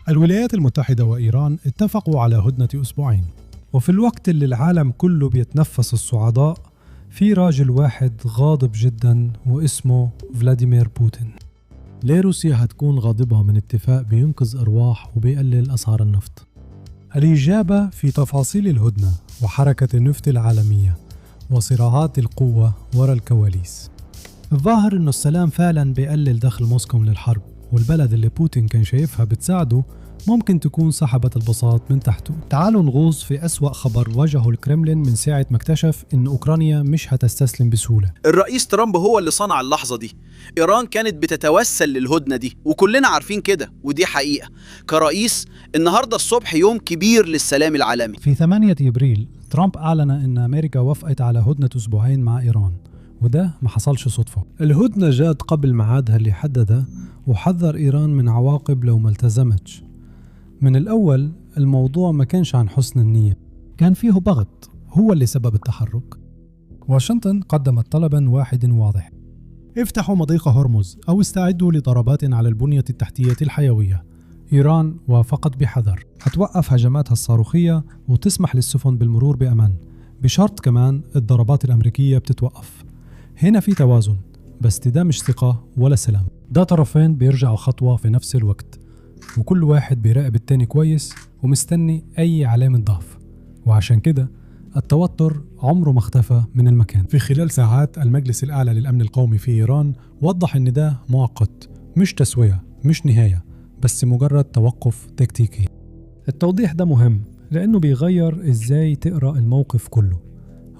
الولايات المتحدة وإيران اتفقوا على هدنة أسبوعين، وفي الوقت اللي العالم كله بيتنفس الصعداء، في راجل واحد غاضب جدا واسمه فلاديمير بوتين. ليه روسيا هتكون غاضبة من اتفاق بينقذ أرواح وبيقلل أسعار النفط؟ الإجابة في تفاصيل الهدنة وحركة النفط العالمية وصراعات القوة وراء الكواليس. الظاهر إنه السلام فعلا بيقلل دخل موسكو من الحرب، والبلد اللي بوتين كان شايفها بتساعده ممكن تكون سحبت البساط من تحته. تعالوا نغوص في أسوأ خبر واجهه الكرملين من ساعة ما اكتشف إن أوكرانيا مش هتستسلم بسهولة. الرئيس ترامب هو اللي صنع اللحظة دي. إيران كانت بتتوسل للهدنة دي وكلنا عارفين كده، ودي حقيقة. كرئيس النهاردة الصبح يوم كبير للسلام العالمي. في 8 إبريل ترامب أعلن إن أمريكا وافقت على هدنة أسبوعين مع إيران، وده ما حصلش صدفة. الهدنة جات قبل ميعادها اللي حدده، وحذر إيران من عواقب لو ما التزمتش. من الأول الموضوع ما كانش عن حسن النية، كان فيه ضغط هو اللي سبب التحرك. واشنطن قدمت طلبا واحد واضح: افتحوا مضيق هرمز أو استعدوا لضربات على البنية التحتية الحيوية. إيران وافقت بحذر، هتوقف هجماتها الصاروخية وتسمح للسفن بالمرور بأمان، بشرط كمان الضربات الأمريكية بتتوقف. هنا في توازن، بس ده مش ثقة ولا سلام، ده طرفين بيرجعوا خطوة في نفس الوقت، وكل واحد بيراقب التاني كويس ومستني أي علامة ضعف، وعشان كده التوتر عمره ما اختفى من المكان. في خلال ساعات المجلس الأعلى للأمن القومي في إيران وضح إن ده مؤقت، مش تسوية، مش نهاية، بس مجرد توقف تكتيكي. التوضيح ده مهم لأنه بيغير إزاي تقرأ الموقف كله.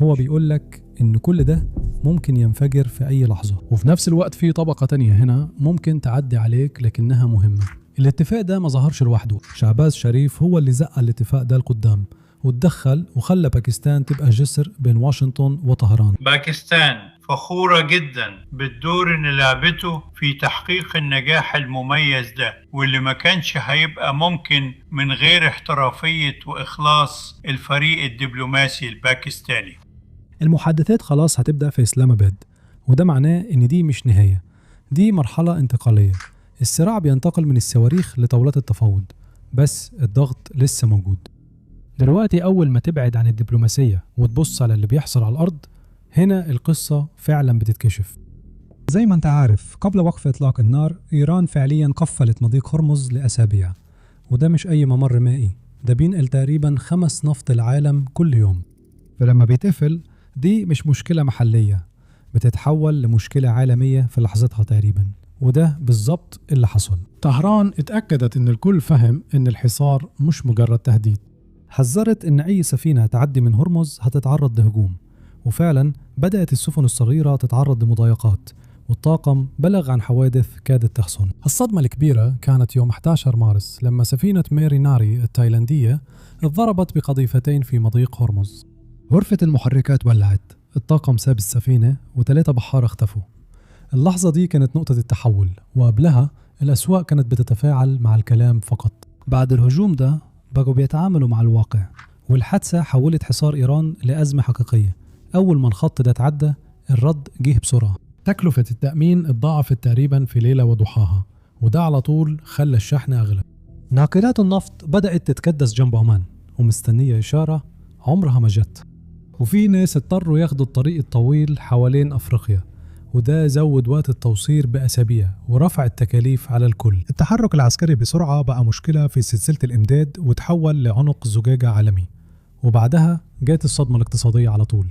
هو بيقولك إن كل ده ممكن ينفجر في أي لحظة، وفي نفس الوقت في طبقة تانية هنا ممكن تعدي عليك لكنها مهمة. الاتفاق ده ما ظهرش لوحده، شعباز شريف هو اللي زق الاتفاق ده لقدام وتدخل وخلى باكستان تبقى جسر بين واشنطن وطهران. باكستان فخورة جدا بالدور اللي لعبته في تحقيق النجاح المميز ده، واللي ما كانش هيبقى ممكن من غير احترافية وإخلاص الفريق الدبلوماسي الباكستاني. المحادثات خلاص هتبدأ في إسلام آباد، وده معناه إن دي مش نهاية، دي مرحلة انتقالية. الصراع بينتقل من الصواريخ لطاولات التفاوض، بس الضغط لسه موجود. دلوقتي أول ما تبعد عن الدبلوماسية وتبص على اللي بيحصل على الأرض، هنا القصة فعلا بتتكشف. زي ما انت عارف، قبل وقف إطلاق النار إيران فعليا قفلت مضيق هرمز لأسابيع، وده مش أي ممر مائي، ده بينقل تقريبا 5 نفط العالم كل يوم. فلما بيتقفل دي مش مشكلة محلية، بتتحول لمشكلة عالمية في لحظتها تقريبا، وده بالظبط اللي حصل. طهران اتأكدت إن الكل فهم إن الحصار مش مجرد تهديد. حذرت إن أي سفينة تعدي من هرمز هتتعرض لهجوم، وفعلا بدأت السفن الصغيرة تتعرض لمضايقات، والطاقم بلغ عن حوادث كادت تحصل. الصدمة الكبيرة كانت يوم 11 مارس لما سفينة ميري ناري التايلاندية اتضربت بقذيفتين في مضيق هرمز. غرفة المحركات ولعت، الطاقم ساب السفينة و3 بحارة اختفوا. اللحظة دي كانت نقطة التحول، وقبلها الأسواق كانت بتتفاعل مع الكلام فقط. بعد الهجوم ده بقوا بيتعاملوا مع الواقع، والحادثة حولت حصار إيران لأزمة حقيقية. أول ما الخط ده اتعدى الرد جه بسرعة. تكلفة التأمين اتضاعفت تقريبا في ليلة وضحاها، وده على طول خلى الشحن أغلى. ناقلات النفط بدأت تتكدس جنب عمان ومستنية إشارة عمرها ما جت، وفي ناس اضطروا ياخدوا الطريق الطويل حوالين أفريقيا، وده زود وقت التوصيل بأسابيع ورفع التكاليف على الكل. التحرك العسكري بسرعة بقى مشكلة في سلسلة الإمداد وتحول لعنق زجاجة عالمي، وبعدها جات الصدمة الاقتصادية على طول.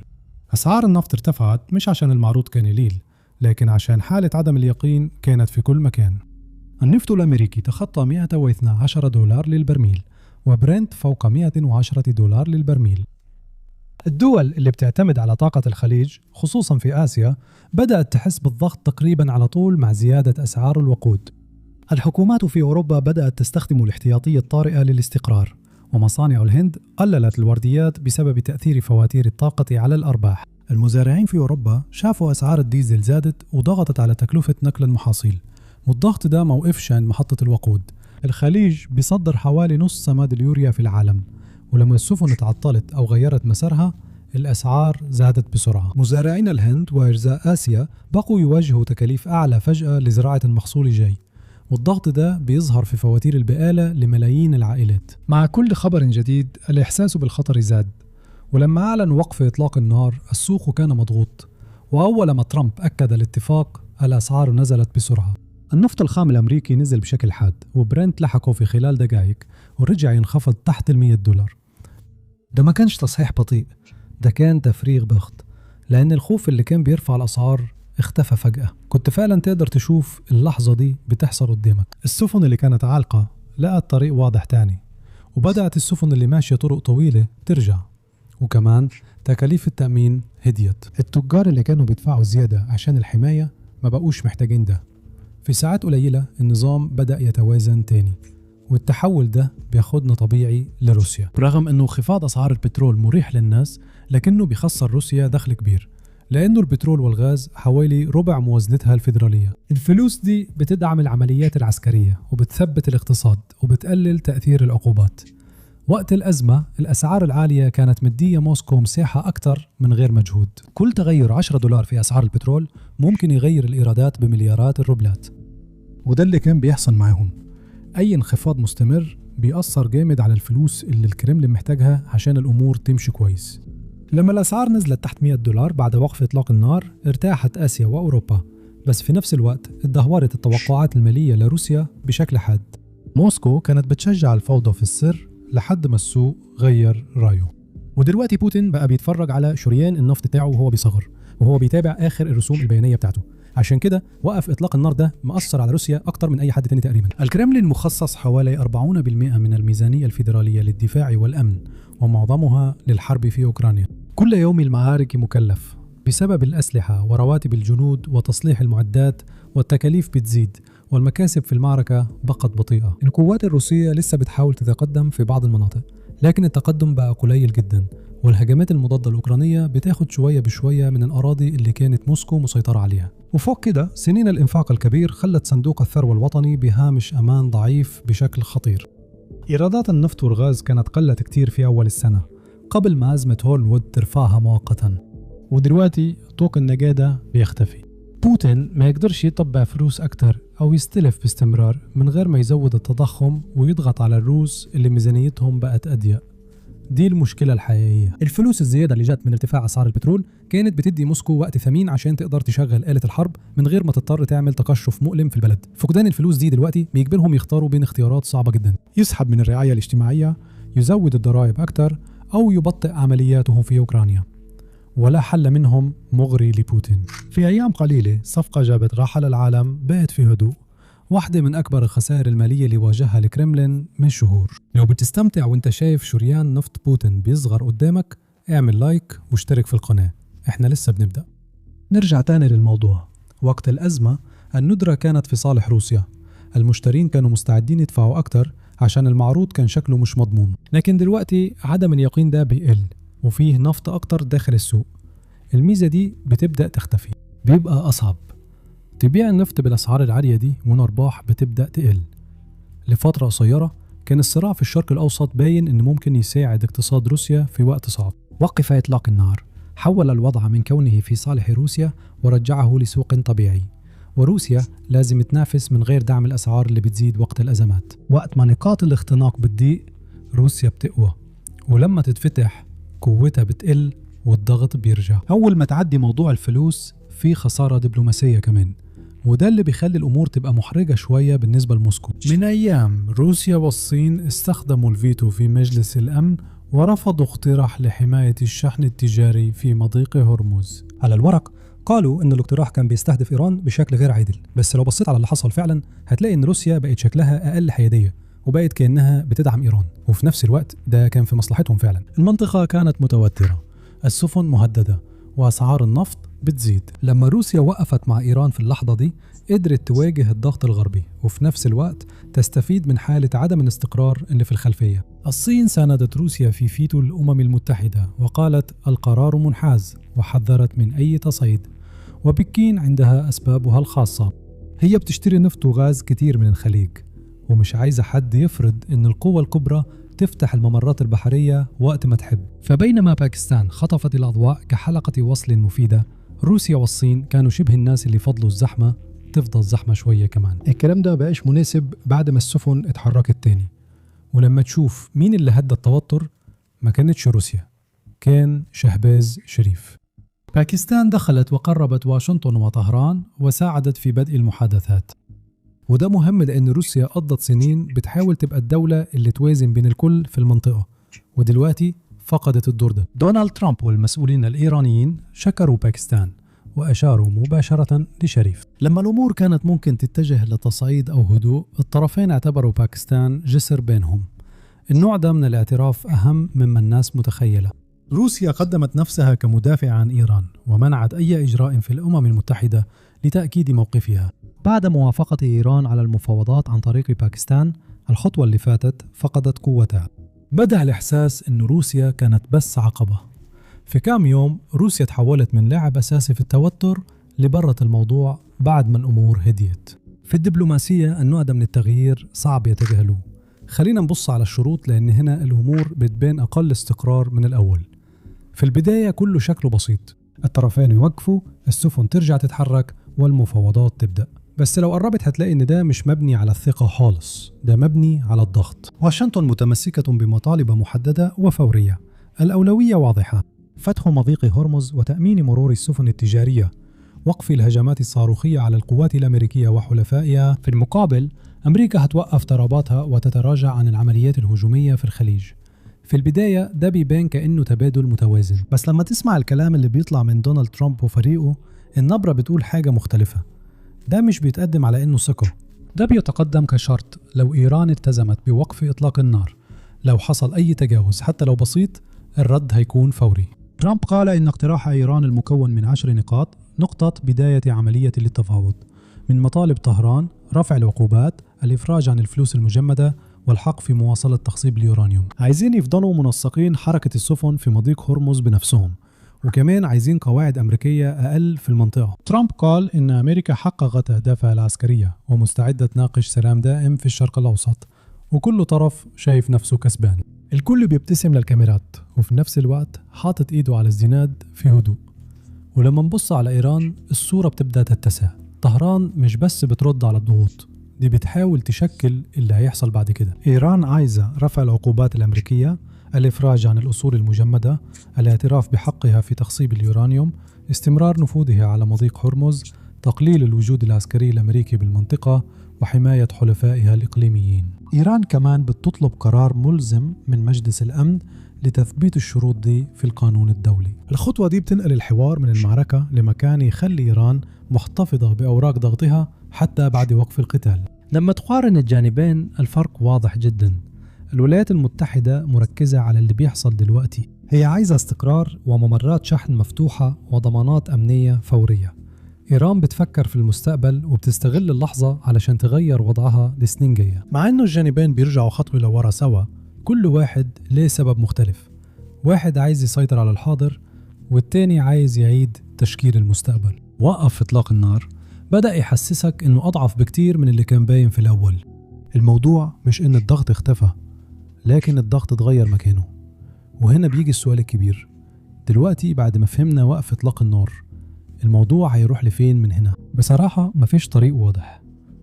أسعار النفط ارتفعت مش عشان المعروض كان قليل، لكن عشان حالة عدم اليقين كانت في كل مكان. النفط الأمريكي تخطى 112 دولار للبرميل، وبرنت فوق 110 دولار للبرميل. الدول اللي بتعتمد على طاقة الخليج خصوصا في آسيا بدأت تحس بالضغط تقريبا على طول مع زيادة أسعار الوقود. الحكومات في أوروبا بدأت تستخدم الاحتياطية الطارئة للاستقرار، ومصانع الهند قللت الورديات بسبب تأثير فواتير الطاقة على الأرباح. المزارعين في أوروبا شافوا أسعار الديزل زادت وضغطت على تكلفة نقل المحاصيل، والضغط ده ما وقفش عند محطة الوقود. الخليج بيصدر حوالي نص سماد اليوريا في العالم، ولما السفن اتعطلت أو غيرت مسارها الأسعار زادت بسرعة. مزارعين الهند وأجزاء آسيا بقوا يواجهوا تكاليف أعلى فجأة لزراعة المحصول الجاي، والضغط ده بيظهر في فواتير البقالة لملايين العائلات. مع كل خبر جديد الإحساس بالخطر زاد، ولما أعلن وقف إطلاق النار السوق كان مضغوط، وأول ما ترامب أكد الاتفاق الأسعار نزلت بسرعة. النفط الخام الأمريكي نزل بشكل حاد، وبرنت لحقه في خلال دقائق ورجع ينخفض تحت $100. ده ما كانش تصحيح بطيء، ده كان تفريغ ضغط، لأن الخوف اللي كان بيرفع الأسعار اختفى فجأة. كنت فعلا تقدر تشوف اللحظة دي بتحصل قدامك. السفن اللي كانت عالقة لقت طريق واضح تاني، وبدأت السفن اللي ماشية طرق طويلة ترجع، وكمان تكاليف التأمين هديت. التجار اللي كانوا بيدفعوا زيادة عشان الحماية ما بقوش محتاجين ده. في ساعات قليلة النظام بدأ يتوازن تاني، والتحول ده بياخدنا طبيعي لروسيا. برغم انه انخفاض اسعار البترول مريح للناس، لكنه بيخسر روسيا دخل كبير، لانه البترول والغاز حوالي ربع موازنتها الفيدرالية. الفلوس دي بتدعم العمليات العسكرية وبتثبت الاقتصاد وبتقلل تأثير العقوبات. وقت الأزمة الأسعار العالية كانت مدية موسكو مساحة أكتر من غير مجهود. كل تغير $10 في أسعار البترول ممكن يغير الإيرادات بمليارات الروبلات، وده اللي كان بيحصل معاهم. أي انخفاض مستمر بيأثر جامد على الفلوس اللي الكرملين محتاجها عشان الأمور تمشي كويس. لما الأسعار نزلت تحت $100 بعد وقف إطلاق النار ارتاحت آسيا وأوروبا، بس في نفس الوقت اتدهورت التوقعات المالية لروسيا بشكل حاد. موسكو كانت بتشجع الفوضى في السر لحد ما السوق غير رأيه. ودلوقتي بوتين بقى بيتفرج على شريان النفط بتاعه وهو بيصغر، وهو بيتابع آخر الرسوم البيانية بتاعته. عشان كده وقف إطلاق النار ده مأثر على روسيا أكتر من أي حد تاني تقريبا. الكرملين مخصص حوالي 40% من الميزانية الفيدرالية للدفاع والأمن، ومعظمها للحرب في أوكرانيا. كل يوم المعارك مكلف بسبب الأسلحة ورواتب الجنود وتصليح المعدات، والتكاليف بتزيد، والمكاسب في المعركة بقت بطيئة. القوات الروسية لسه بتحاول تتقدم في بعض المناطق، لكن التقدم بقى قليل جدا، والهجمات المضادة الأوكرانية بتاخد شوية بشوية من الأراضي اللي كانت موسكو مسيطرة عليها. وفوق كده سنين الإنفاق الكبير خلت صندوق الثروة الوطني بهامش أمان ضعيف بشكل خطير. إيرادات النفط والغاز كانت قلت كتير في أول السنة قبل ما أزمة هوليوود ترفعها مؤقتا، ودلوقتي طوق النجادة بيختفي. بوتين ما يقدرش يطبع فلوس أكتر أو يستلف باستمرار من غير ما يزود التضخم ويضغط على الروس اللي ميزانيتهم بقت أضيق. دي المشكلة الحقيقية. الفلوس الزيادة اللي جت من ارتفاع أسعار البترول كانت بتدي موسكو وقت ثمين عشان تقدر تشغل آلة الحرب من غير ما تضطر تعمل تقشف مؤلم في البلد. فقدان الفلوس دي دلوقتي بيجبرهم يختاروا بين اختيارات صعبة جدا: يسحب من الرعاية الاجتماعية، يزود الضرائب أكتر، أو يبطئ عملياته في أوكرانيا. ولا حل منهم مغري لبوتين. في أيام قليلة صفقة جابت راحة للعالم بقت في هدوء، واحدة من أكبر الخسائر المالية اللي واجهها الكرملين من شهور. لو بتستمتع وانت شايف شريان نفط بوتين بيصغر قدامك، اعمل like واشترك في القناة، احنا لسه بنبدأ. نرجع تاني للموضوع. وقت الأزمة الندرة كانت في صالح روسيا، المشترين كانوا مستعدين يدفعوا أكتر عشان المعروض كان شكله مش مضمون. لكن دلوقتي عدم اليقين ده بيقل، وفيه نفط أكتر داخل السوق. الميزة دي بتبدأ تختفي، بيبقى أصعب تبيع النفط بالأسعار العالية دي، والأرباح بتبدأ تقل. لفترة قصيرة كان الصراع في الشرق الأوسط باين إن ممكن يساعد اقتصاد روسيا في وقت صعب. وقف إطلاق النار حول الوضع من كونه في صالح روسيا ورجعه لسوق طبيعي، وروسيا لازم تنافس من غير دعم الأسعار اللي بتزيد وقت الأزمات. وقت ما نقاط الاختناق بتضيق روسيا بتقوى، ولما تتفتح قوتها بتقل والضغط بيرجع. أول ما تعدي موضوع الفلوس في خسارة دبلوماسية كمان، وده اللي بيخلي الأمور تبقى محرجة شوية بالنسبة لموسكو. من أيام روسيا والصين استخدموا الفيتو في مجلس الأمن ورفضوا اقتراح لحماية الشحن التجاري في مضيق هرمز. على الورق قالوا إن الاقتراح كان بيستهدف إيران بشكل غير عادل، بس لو بصيت على اللي حصل فعلا هتلاقي إن روسيا بقت شكلها أقل حيادية وبقت كأنها بتدعم إيران، وفي نفس الوقت ده كان في مصلحتهم فعلا. المنطقة كانت متوترة، السفن مهددة، وأسعار النفط بتزيد. لما روسيا وقفت مع إيران في اللحظة دي قدرت تواجه الضغط الغربي، وفي نفس الوقت تستفيد من حالة عدم الاستقرار اللي في الخلفية. الصين ساندت روسيا في فيتو الأمم المتحدة وقالت القرار منحاز، وحذرت من أي تصعيد. وبكين عندها أسبابها الخاصة، هي بتشتري نفط وغاز كتير من الخليج، ومش عايزة حد يفرض إن القوة الكبرى تفتح الممرات البحرية وقت ما تحب. فبينما باكستان خطفت الأضواء كحلقة وصل مفيدة، روسيا والصين كانوا شبه الناس اللي فضلوا الزحمة تفضل زحمة شوية كمان. الكلام ده بقاش مناسب بعد ما السفن اتحركت تاني. ولما تشوف مين اللي هدى التوتر، ما كانتش روسيا، كان شهباز شريف. باكستان دخلت وقربت واشنطن وطهران وساعدت في بدء المحادثات، وده مهم لأن روسيا قضت سنين بتحاول تبقى الدولة اللي توازن بين الكل في المنطقة، ودلوقتي فقدت الدور ده. دونالد ترامب والمسؤولين الإيرانيين شكروا باكستان وأشاروا مباشرة لشريف. لما الأمور كانت ممكن تتجه لتصعيد أو هدوء، الطرفين اعتبروا باكستان جسر بينهم. النوع ده من الاعتراف أهم مما الناس متخيلة. روسيا قدمت نفسها كمدافع عن إيران ومنعت أي إجراء في الأمم المتحدة لتأكيد موقفها. بعد موافقة إيران على المفاوضات عن طريق باكستان، الخطوة اللي فاتت فقدت قوتها. بدأ الإحساس أن روسيا كانت بس عقبة. في كام يوم روسيا تحولت من لاعب أساسي في التوتر لبرة الموضوع بعد ما الأمور هديت. في الدبلوماسية النوع ده من التغيير صعب يتجاهلوه. خلينا نبص على الشروط، لأن هنا الأمور بتبان أقل استقرار من الأول. في البداية كله شكله بسيط، الطرفين يوقفوا، السفن ترجع تتحرك، والمفاوضات تبدأ. بس لو قربت هتلاقي إن ده مش مبني على الثقة خالص، ده مبني على الضغط. واشنطن متمسكة بمطالب محددة وفورية، الأولوية واضحة: فتح مضيق هرمز وتأمين مرور السفن التجارية، وقف الهجمات الصاروخية على القوات الأمريكية وحلفائها. في المقابل أمريكا هتوقف ضرباتها وتتراجع عن العمليات الهجومية في الخليج. في البداية ده بيبان كأنه تبادل متوازن، بس لما تسمع الكلام اللي بيطلع من دونالد ترامب وفريقه، النبرة بتقول حاجة مختلفة. ده مش بيتقدم على إنه ثقة، ده بيتقدم كشرط. لو إيران التزمت بوقف إطلاق النار، لو حصل أي تجاوز حتى لو بسيط، الرد هيكون فوري. ترامب قال إن اقتراح إيران المكون من 10 نقاط نقطة بداية عملية للتفاوض، من مطالب طهران رفع العقوبات، الإفراج عن الفلوس المجمدة، والحق في مواصلة تخصيب اليورانيوم. عايزين يفضلوا منسقين حركة السفن في مضيق هرمز بنفسهم، وكمان عايزين قواعد أمريكية أقل في المنطقة. ترامب قال إن أمريكا حققت أهدافها العسكرية ومستعدة تناقش سلام دائم في الشرق الأوسط، وكل طرف شايف نفسه كسبان. الكل بيبتسم للكاميرات وفي نفس الوقت حاطط إيده على الزناد في هدوء. ولما نبص على إيران الصورة بتبدأ تتسع. طهران مش بس بترد على الضغوط دي، بتحاول تشكل اللي هيحصل بعد كده. إيران عايزة رفع العقوبات الأمريكية، الإفراج عن الأصول المجمدة، الاعتراف بحقها في تخصيب اليورانيوم، استمرار نفوذها على مضيق هرمز، تقليل الوجود العسكري الأمريكي بالمنطقة، وحماية حلفائها الإقليميين. إيران كمان بتطلب قرار ملزم من مجلس الأمن لتثبيت الشروط دي في القانون الدولي. الخطوة دي بتنقل الحوار من المعركة لمكان يخلي إيران محتفظة بأوراق ضغطها حتى بعد وقف القتال. لما تقارن الجانبين الفرق واضح جدا. الولايات المتحدة مركزة على اللي بيحصل دلوقتي، هي عايزة استقرار وممرات شحن مفتوحة وضمانات أمنية فورية. إيران بتفكر في المستقبل وبتستغل اللحظة علشان تغير وضعها لسنين جاية. مع إنه الجانبين بيرجعوا خطوة لورا سوا، كل واحد ليه سبب مختلف. واحد عايز يسيطر على الحاضر، والتاني عايز يعيد تشكيل المستقبل. وقف إطلاق النار بدأ يحسسك إنه أضعف بكتير من اللي كان باين في الأول. الموضوع مش إن الضغط اختفى، لكن الضغط اتغير مكانه. وهنا بيجي السؤال الكبير دلوقتي، بعد ما فهمنا وقف إطلاق النار، الموضوع هيروح لفين من هنا؟ بصراحة مفيش طريق واضح،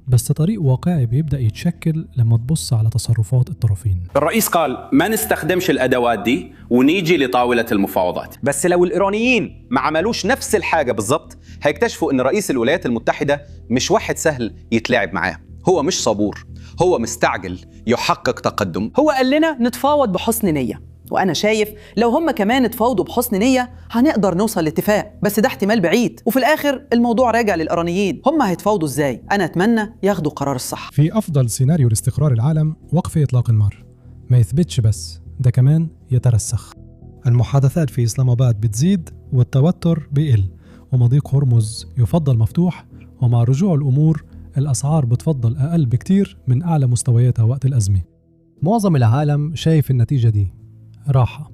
بس طريق واقعي بيبدأ يتشكل لما تبص على تصرفات الطرفين. الرئيس قال ما نستخدمش الأدوات دي ونيجي لطاولة المفاوضات، بس لو الإيرانيين ما عملوش نفس الحاجة بالظبط هيكتشفوا إن رئيس الولايات المتحدة مش واحد سهل يتلاعب معاه. هو مش صبور، هو مستعجل يحقق تقدم. هو قال لنا نتفاوض بحسن نية، وأنا شايف لو هم كمان اتفاوضوا بحسن نية هنقدر نوصل لاتفاق، بس ده احتمال بعيد، وفي الآخر الموضوع راجع للإيرانيين، هم هيتفاوضوا إزاي؟ أنا أتمنى ياخدوا قرار الصح. في أفضل سيناريو لاستقرار العالم وقف إطلاق النار ما يثبتش بس، ده كمان يترسخ. المحادثات في إسلام آباد بتزيد والتوتر بيقل، ومضيق هرمز يفضل مفتوح، ومع رجوع الأمور الأسعار بتفضل أقل بكتير من أعلى مستوياتها وقت الأزمة. معظم العالم شايف النتيجة دي راحة.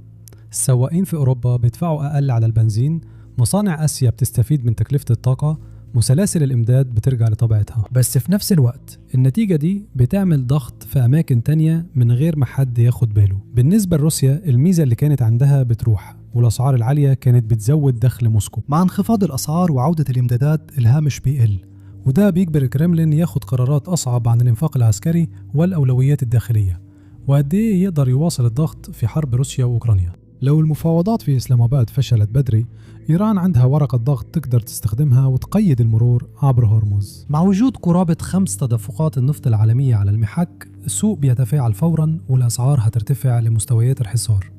السواقين في أوروبا بيدفعوا أقل على البنزين، مصانع آسيا بتستفيد من تكلفة الطاقة، وسلاسل الإمداد بترجع لطبيعتها. بس في نفس الوقت النتيجة دي بتعمل ضغط في أماكن تانية من غير ما حد ياخد باله. بالنسبة لروسيا الميزة اللي كانت عندها بتروح، والأسعار العالية كانت بتزود دخل موسكو. مع انخفاض الأسعار وعودة الإمدادات الهامش بيقل، وده بيجبر الكرملين ياخد قرارات أصعب عن الإنفاق العسكري والأولويات الداخلية، وقد إيه يقدر يواصل الضغط في حرب روسيا وأوكرانيا. لو المفاوضات في إسلام آباد فشلت بدري، إيران عندها ورقة ضغط تقدر تستخدمها وتقيد المرور عبر هرمز. مع وجود قرابة 5 تدفقات النفط العالمية على المحك، السوق بيتفاعل فورا والأسعار هترتفع لمستويات الحصار.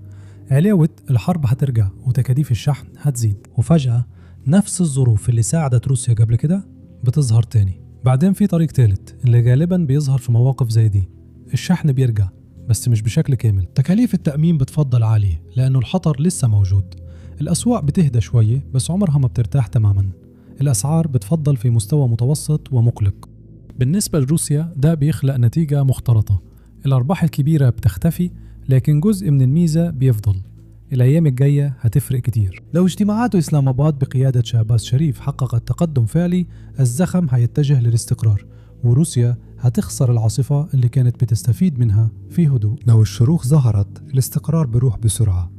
علاوة الحرب هترجع وتكاليف الشحن هتزيد، وفجأة نفس الظروف اللي ساعدت روسيا قبل كده بتظهر تاني. بعدين في طريق ثالث اللي غالبا بيظهر في مواقف زي دي، الشحن بيرجع بس مش بشكل كامل. تكاليف التأمين بتفضل عالية لأنه الخطر لسه موجود. الأسواق بتهدى شوية بس عمرها ما بترتاح تماما. الأسعار بتفضل في مستوى متوسط ومقلق. بالنسبة لروسيا ده بيخلق نتيجة مختلطة، الأرباح الكبيرة بتختفي لكن جزء من الميزة بيفضل. الأيام الجاية هتفرق كتير. لو اجتماعات إسلام آباد بقيادة شهباز شريف حققت تقدم فعلي، الزخم هيتجه للاستقرار، وروسيا هتخسر العاصفة اللي كانت بتستفيد منها في هدوء. لو الشروخ ظهرت، الاستقرار بيروح بسرعة،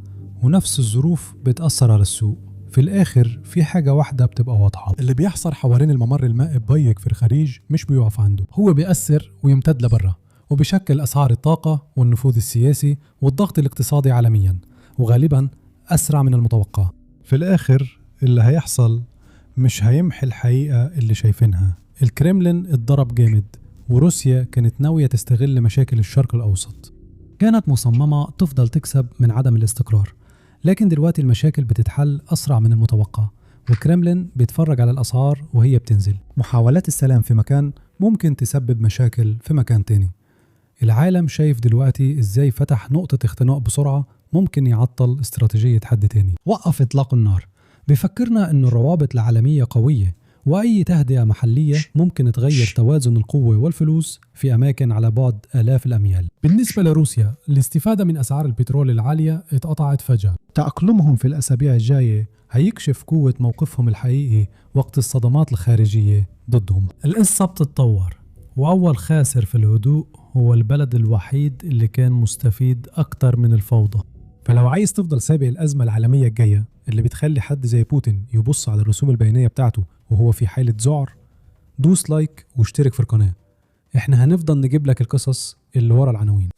ونفس الظروف بتأثر على السوق. في الآخر في حاجة واحدة بتبقى واضحة، اللي بيحصل حوالين الممر المائي الضيق في الخليج مش بيقف عنده، هو بيأثر ويمتد لبره، وبيشكل أسعار الطاقة والنفوذ السياسي والضغط الاقتصادي عالميا، وغالبا أسرع من المتوقع. في الآخر اللي هيحصل مش هيمحي الحقيقة اللي شايفينها. الكرملين اتضرب جامد، وروسيا كانت ناوية تستغل مشاكل الشرق الأوسط. كانت مصممة تفضل تكسب من عدم الاستقرار، لكن دلوقتي المشاكل بتتحل أسرع من المتوقع، والكرملين بيتفرج على الأسعار وهي بتنزل. محاولات السلام في مكان ممكن تسبب مشاكل في مكان تاني. العالم شايف دلوقتي إزاي فتح نقطة اختناق بسرعة ممكن يعطل استراتيجية حد تاني. وقف إطلاق النار بيفكرنا إن الروابط العالمية قوية، وأي تهدئة محلية ممكن تغير توازن القوة والفلوس في أماكن على بعد آلاف الأميال. بالنسبة لروسيا، الاستفادة من أسعار البترول العالية اتقطعت فجأة. تأقلمهم في الأسابيع الجاية هيكشف قوة موقفهم الحقيقي وقت الصدمات الخارجية ضدهم. القصة بتتطور، وأول خاسر في الهدوء هو البلد الوحيد اللي كان مستفيد أكتر من الفوضى. فلو عايز تفضل سابق الأزمة العالمية الجاية اللي بتخلي حد زي بوتين يبص على الرسوم البيانية بتاعته وهو في حالة ذعر، دوس like واشترك في القناة. احنا هنفضل نجيب لك القصص اللي ورا العناوين.